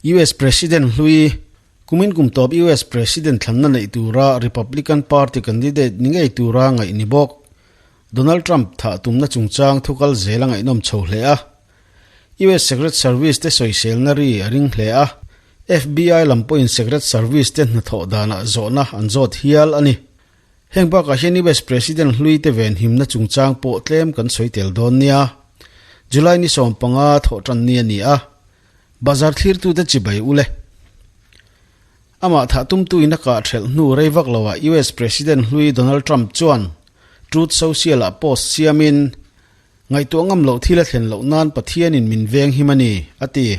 US President hlui, kumin kum tawp US President thlanna neih tura Republican Party candidate ni ngei tura ngaih ni bawk. Donald Trump thah tumna chungchang thu kal zel a ngaihnawm chho hle a. US Secret Service te sawiselna ri a ring hle a, FBI lam pawhin Secret Service te hnathawh danah zawhna an zawt hial a ni. Heng bakah hian US President hlui te venhimna chungchang pawh tlem kan sawi tel dawn nia. July ni 15 thawh tan ni a ni a, bazar thlirtute chibai u le. Amah thah tumtuin a kah thelh hnu rei vak loah US President hlui Donald Trump chuan Truth Social-ah post siamin, Ngaihtuah ngam loh thil a thlen loh nan Pathianin min veng him a ni, a ti.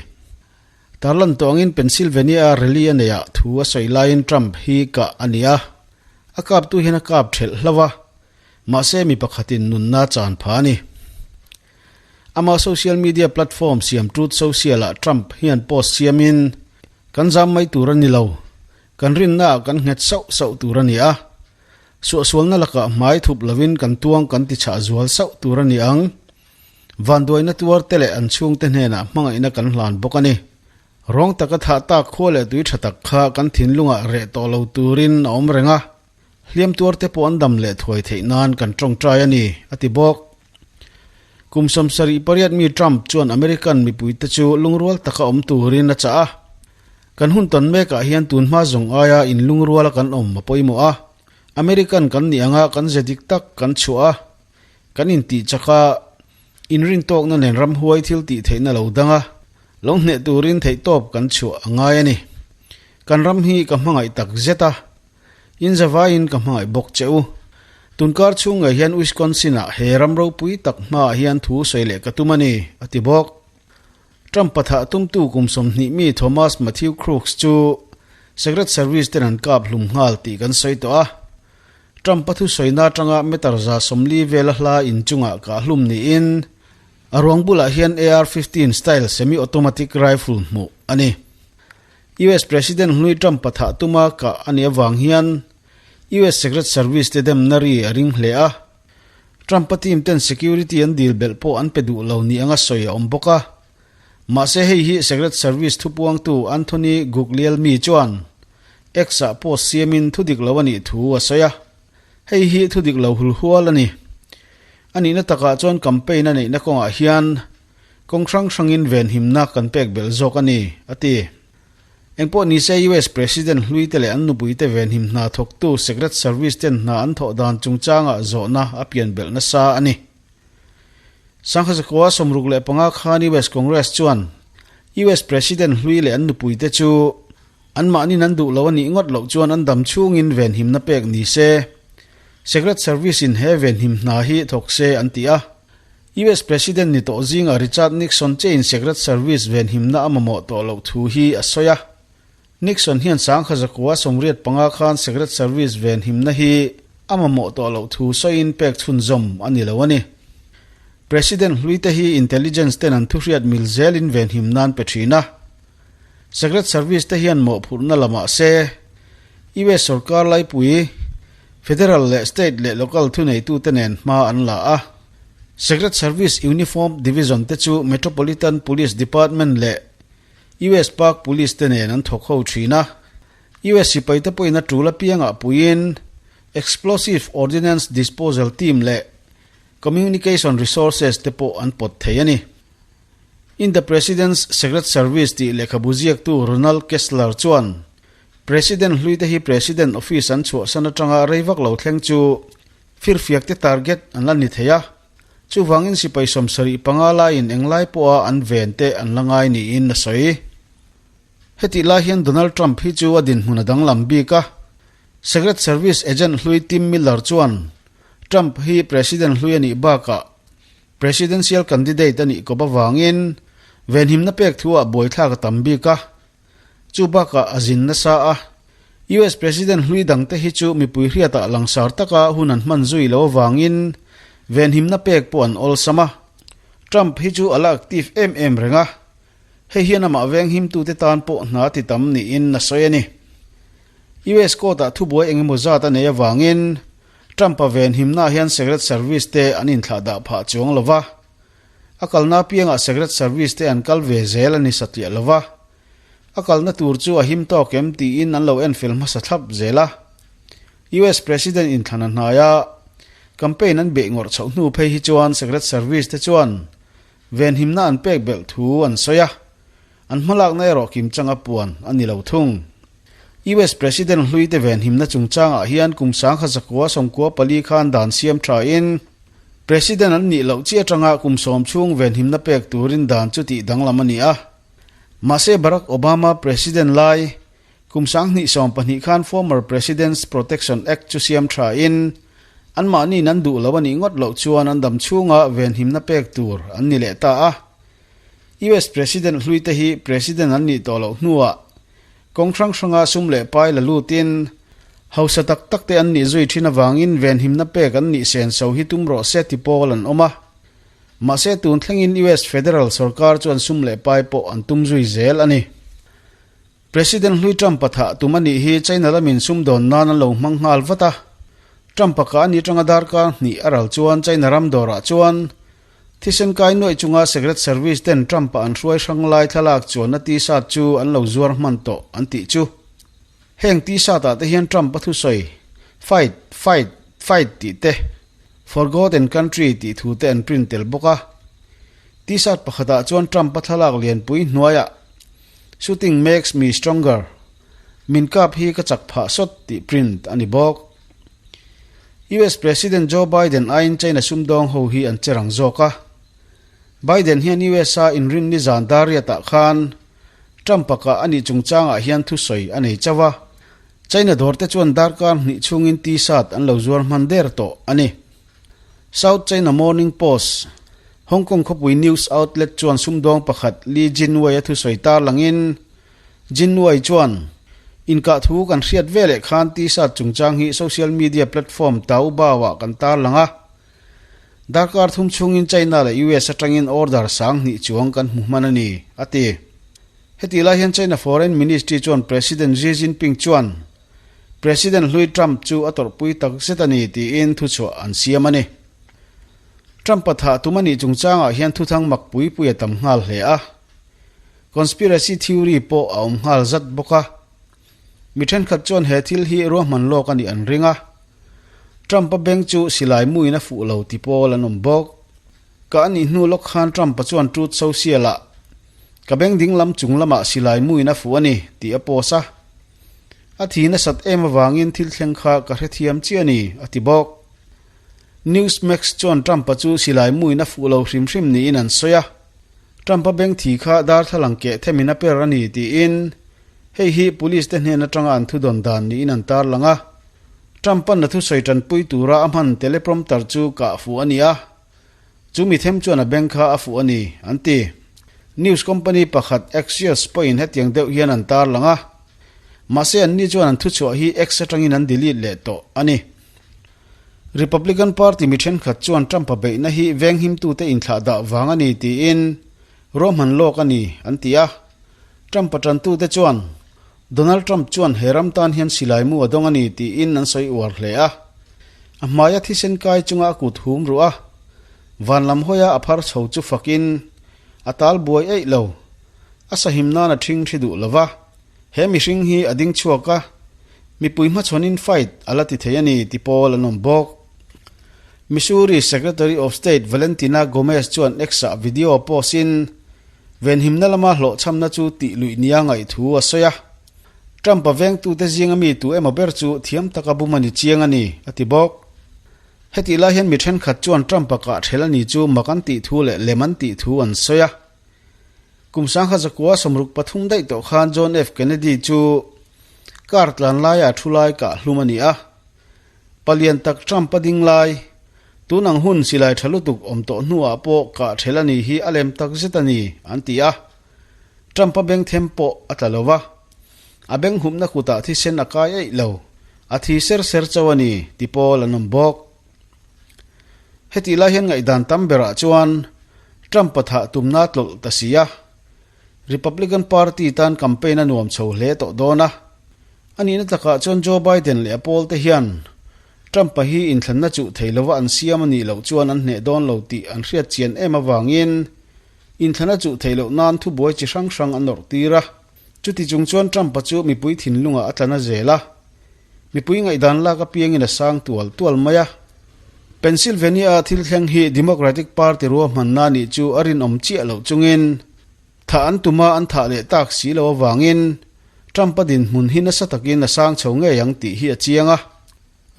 Tarlan tawh angin Pennsylvania-a rally a neihah thu a sawi laiin Trump hi kah a ni a, a kaptu hian a kap thelh hlauh a, mahse mi pakhatin nunna chan pha a ni. Ama social media platform siam Truth Social-ah Trump hian post siamin, Kan zam mai tur a ni lo, kan rinnaah kan nghet sauh sauh tur a ni a, Suahsualna lakah hmai thup lovin kan tuang kan ti chhah zual sauh tur a ni ang. Vanduaina tuar te leh an chhungte hnenah hmangaihna kan hlan bawk a ni. Rawng taka thah tak khua leh tui tha tak kha kan thinlungah reh tawh lo turin a awm reng a, hliam tuar te pawh an dam leh thuai theih nan kan tawngtai a ni, a ti bawk. Kum 78 mi Trump chuan American mipuite chu lungrual taka awm turin a chah a. Kan hun tawn mekah hian tun hma zawng aia in lungruala kan awm a pawimawh a. American kan nih anga kan ze dik tak kan chhuah a, kan intih chak a, inrintawkna nen ramhuai thil tih theihna lo dang a, lo hneh turin theihtawp kan chhuah a ngai a ni. Kan ram hi ka hmangaih tak zet a, in zavaiin ka hmangaih bawk che u. Tunkar chhung ngei hian Wisconsin-ah he ram ropui tak hmaah hian thu sawi leh ka tum a ni, a ti bawk. Trump pathah tumtu kum 20 mi Thomas Matthew Crooks chu Secret Service ten an kap hlum nghal tih kan sawi tawh a. Trump pathu sawina atanga meter 140 vela hla inchungah kah hlum niin a ruang bulah hian AR-15 style semi-automatic rifle hmuh a ni. US President hlui Trump pathah tuma kah a nih avang hian US Secret Service te demna ri a ring hle a. Trump-a team ten security an dil belh pawh an pe duh lo ni anga sawi a awm bawk a. Mahse hei hi Secret Service thupuangtu Anthony Guglielmi chuan X-ah post siamin thudik lo a nih thu a sawi a. Hei hi thudik lo hulhual a ni. A nihna takah chuan campaign a neihna kawngah hian kawng hrang hrangin venhimna kan pek belh zawk a ni, a ti. Engpawh nise US President hlui te leh an nupui te venhim hna thawktu Secret Service ten hna an thawh dan chungchangah zawhna a pian belh nasa a ni. Sangha 65 khan US Congress chuan US President hlui leh an nupui te chu anmahnin an duh lo a nih ngawt loh chuan an dam chhungin venhimna pek ni se Secret Service in he venhim hna hi thawk se an ti a. US President ni tawh zingah Richard Nixon chein Secret Service venhimna a mamawh tawh loh thu hi a sawi a. Nixon hian 1985 khan Secret Service venhimna hi a mamawh tawh loh thu sawiin pek chhunzawm a ni lo a ni. President hluite hi intelligence ten an thuhriat mil zelin venhim nan pe thin a. Secret Service te hian mawhphurhna la mah se, US sorkar laipui, federal leh state leh local thuneitute nen hma an la a. Secret Service Uniformed Division te chu Metropolitan Police Department leh US Park Police te nen an thawk ho thin a. US sipai te pawhin a tul apiangah puiin Explosive Ordnance Disposal Team leh Communication Resources te pawh an pawt thei a ni. In the President's Secret Service tih lehkhabu ziaktu Ronald Kessler chuan President hlui te hi President Office an chhuahsan atanga rei vak lo thleng chu Firfiak te target an la ni thei a, chuvangin sipai 75 laiin englai pawha an ven te an la ngai niin a sawi. Hetih lai hian Donald Trump hi chu a dinhmun a danglam bik a, Secret Service agent hlui Tim Miller chuan Trump hi President hlui a nih bakah Presidential candidate a nih kawp avangin venhimna pek thuah buaithlak a tam bik a, Chu bakah a zin nasa a, US President hlui dangte hi chu mipui hriatah langsar taka hun an hman zui lo avangin venhimna pek pawh an awlsam a. Trump hi chu a la active em em reng a, hei hian amah venghimtute tan pawh hna ti tam niin a sawi a ni. US court-ah thubuai engemaw zat a nei avangin Trump-a venhimnaah hian Secret Service te an inthlahdah phah chuang lo va. A kalna apiangah Secret Service te an kal ve zel a ni satliah lo va. A kalna tur chu a him tawk em tiin an lo enfel hmasa thlap zel a. US President inthlan a hnai a, campaign an beih ngawrh chhoh hnu phei hi chuan Secret Service te chuan venhimna an pek belh thu an sawi a, an hmalakna erawh kimchanga puan a ni lo thung. US President hluite venhimna chungchangah hian kum sangkha zakua 94 khan dan siam thain President an nih loh chi atanga kum 10 chhung venhimna pek turin dan chu tih danglam a ni a. Mahse Barack Obama President lai kum 2012 khan Former Presidents Protection Act chu siam thain anmahniin an duh lo a nih ngawt loh chuan an dam chhunga venhimna pek tur an ni leh ta a. US President hluite hi President an nih tawh loh hnuah kawng hrang hranga sum leh pai la lutin hausa tak tak te an nih zui thin avangin venhimna pek an nih senso hi tum rawh se ti pawl an awm a. Mahse tun thlengin US Federal sorkar chuan sum leh pai pawh an tum zui zel a ni. President hlui Trump-a thah tum a nih hi China lamin sumdawn nan an lo hmang nghal vat a. Trump-a kah a nih atanga darkar hnih a ral chuan China ram dawrah chuan thisen kai nuaih chunga Secret Service ten Trump-a an hruai hrang lai thlalak chuanna t-shirt chu an lo zuar hman tawh an tih chu. Heng t-shirt ah te hian Trump-a thusawi Fight, fight, fight tih te, For God and Country tih thu te an print tel bawk a. T-shirt pakhatah chuan Trump-a thlalak lianpui hnuaiah Shooting makes me stronger, Min kap hi ka chak phah sawt tih print a ni bawk. US President Joe Biden aiin China sumdawng ho hi an che rang zawk a. Biden hian US-a inrinni zan dariatah khan Trump-a kah a nih chungchangah hian thusawi a nei chauh a. China dawrte chuan darkar hnih chhungin T-shirt an lo zuar hman der tawh a ni. South China Morning Post, Hong Kong khawpui news outlet chuan sumdawng pakhat Li Jinwei a thusawi tar langin, Jinwei chuan, Inkah thu kan hriat veleh khan T-shirt chungchang hi social media platform Taobao-ah kan tar lang a. Darkar thum chhungin China leh US atangin order sang hnih chuang kan hmu hman a ni, a ti. Heti lai hian China Foreign Ministry chuan President Xi Jinping chuan President hlui Trump chu a tawrhpui tak zet a ni tiin thuchhuah an siam a ni. Trump-a thah tum a nih chungchangah hian thuthang mak pui pui a tam nghal hle a. Conspiracy theory pawh a awm nghal zat bawk a. Mi thenkhat chuan he thil hi ruahman lawk a nih an ring a. Trump-a bank chu silai muin a fuh lo ti pawl an awm bawk. Ka a nih hnu lawk khan Trump-a chuan Truth Social-ah, Ka bank dinglam chung lamah silai muin a fuh a ni, tih a post a. A thi nasat em avangin thil thleng kha ka hrethiam chiah a ni, a ti bawk. Newsmax chuan Trump-a chu silai muin a fuh lo hrim hrim niin an sawi a. Trump-a bank thi kha darthlalang keh themin a per a ni tiin hei hi police te hnen atanga an thudawn dan niin an tarlang a. Trump-a'n a thusawi tanpui tura a hman teleprompter chu kah fuh a ni a, chu mi them chuan a bank kha a fuh a ni, an ti. News company pakhat Axios pawhin hetiang deuh hian an tarlang a, mahse anni chuan an thuchhuah hi X atangin an delete leh tawh a ni. Republican Party mi thenkhat chuan Trump-a beihna hi venghimtute inthlah dah vang a ni tiin ruahman lawk a ni, an ti a. Trump-a tantute chuan Donald Trump chuan he ram tan hian silai mu a dawng a ni tiin an sawi uar hle a. A hmaia thisen kai chunga a kut hum ruh a, van lam hawia a phar chho chu fakin a tal buai eih lo. A sahim nan a ṭhing ṭhi duh lo va, he mihring hi a ding chhuak a, mipui hmachhawnin fight a la ti thei a ni ti pawl an awm bawk. Missouri Secretary of State Valentina Gomez chuan X-ah video post-in, Venhimna lama hlawhchhamna chu tih luih nia ngaih thu a sawi a. Trump-a vengtute zinga mi tu emaw ber chu thiam taka bum a ni chiang a ni, a ti bawk. Hetih lai hian mi thenkhat chuan Trump-a kah ṭhel a ni chu mak an tih thu leh lem an tih thu an sawi a. Kum 1963 daih tawh khan John F. Kennedy chu car tlan laia a thu lai kah hlum a ni a. Palian tak Trump a ding lai, tun ang hun silai tha lutuk awm tawh hnuah pawh kah ṭhel a ni hi a lem tak zet a ni, an ti a. Trump a beng them pawh a tla lo va, a beng humna kutah thisen a kai eih lo, a thi ser ser chauh a ni, ti pawl an awm bawk. Hetih lai hian ngaihdan tam berah chuan Trump a thah tumna tlawlh ta si a, Republican Party tan campaign a nuam chho hle tawh dawn a. A nihna takah chuan Joe Biden leh a pawlte hian Trump-a hi inthlanna chuh thei lova an siam a nih loh chuan an hneh dawn lo tih an hriat chian em avangin inthlanna chuh theih loh nan thubuai chi hrang hrang an nawrh tir a. Chuti chung chuan Trump-a chu mipui thinlungah a tla na zel a, mipui ngaihdan lak apiangin a sang tual tual mai a. Pennsylvania-a thil thleng hi Democratic Party ruahmanna nih chu a rinawm chiah loh chungin thah an tuma an thah leh tak si lo avangin Trump-a dinhmun hi nasa takin a sang chho ngei ang tih hi a chiang a.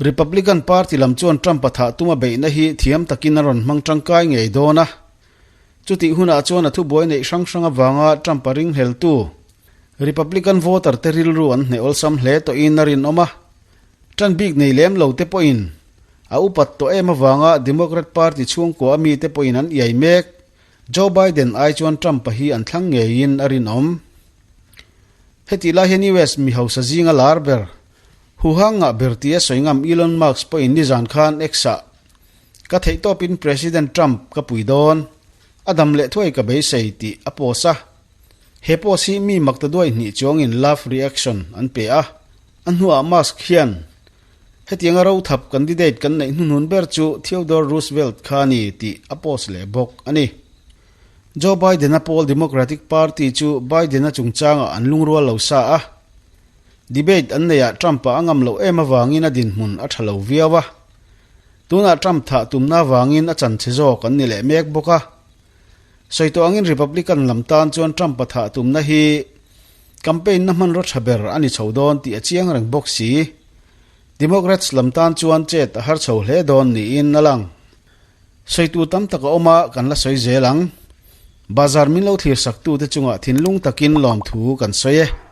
Republican Party lam chuan Trump-a thah tuma beihna hi thiam takin a rawn hmang tangkai ngei dawn a. Chutih hunah chuan a thubuai neih hrang hrang avanga Trump-a ringhleltu Republican voter te rilru an hneh awlsam hle tawhin a rinawm a. Ṭan bik nei lem lo te pawhin a upat tawh em avanga Democrat Party chhungkua ami te pawhin an iai mek. Joe Biden ai chuan Trump-a hi an thlang ngeiin a rinawm. Hetih lai hian US mi hausa zinga lar ber Huhang ngah ber tia sawi ngam Elon Musk pawhin nizan khan X-ah, Ka theihtawpin President Trump ka pui dawn, a dam leh thuai ka beisei tih a post a. He post hi mi makta duai hnih chuangin love reaction an pe a. A hnuah Musk hian, Hetianga rothap candidate kan neih hnuhnun ber chu Theodore Roosevelt kha a ni tih a post leh bawk a ni. Joe Biden-a pawl Democratic Party chu Biden-a chungchangah an lungrual lo sa a. Debate an neihah Trump-a a ngam loh em avangin a dinhmun a tha lo viau a. Tunah Trump thah tumna avangin a chan chhe zawk an ni leh mek bawk a. Sawi tawh angin Republican lam tan chuan Trump-a thah tumna hi campaign na hmanraw tha ber a ni chho dawn tih a chiang reng bawk si. Democrats lam tan chuan chet a har chho hle dawn niin a lang. Sawitu tam tak a awm a, kan la sawi zel ang. Bazar min lo thlir saktute chungah thinlung takin lawmthu kan sawi e.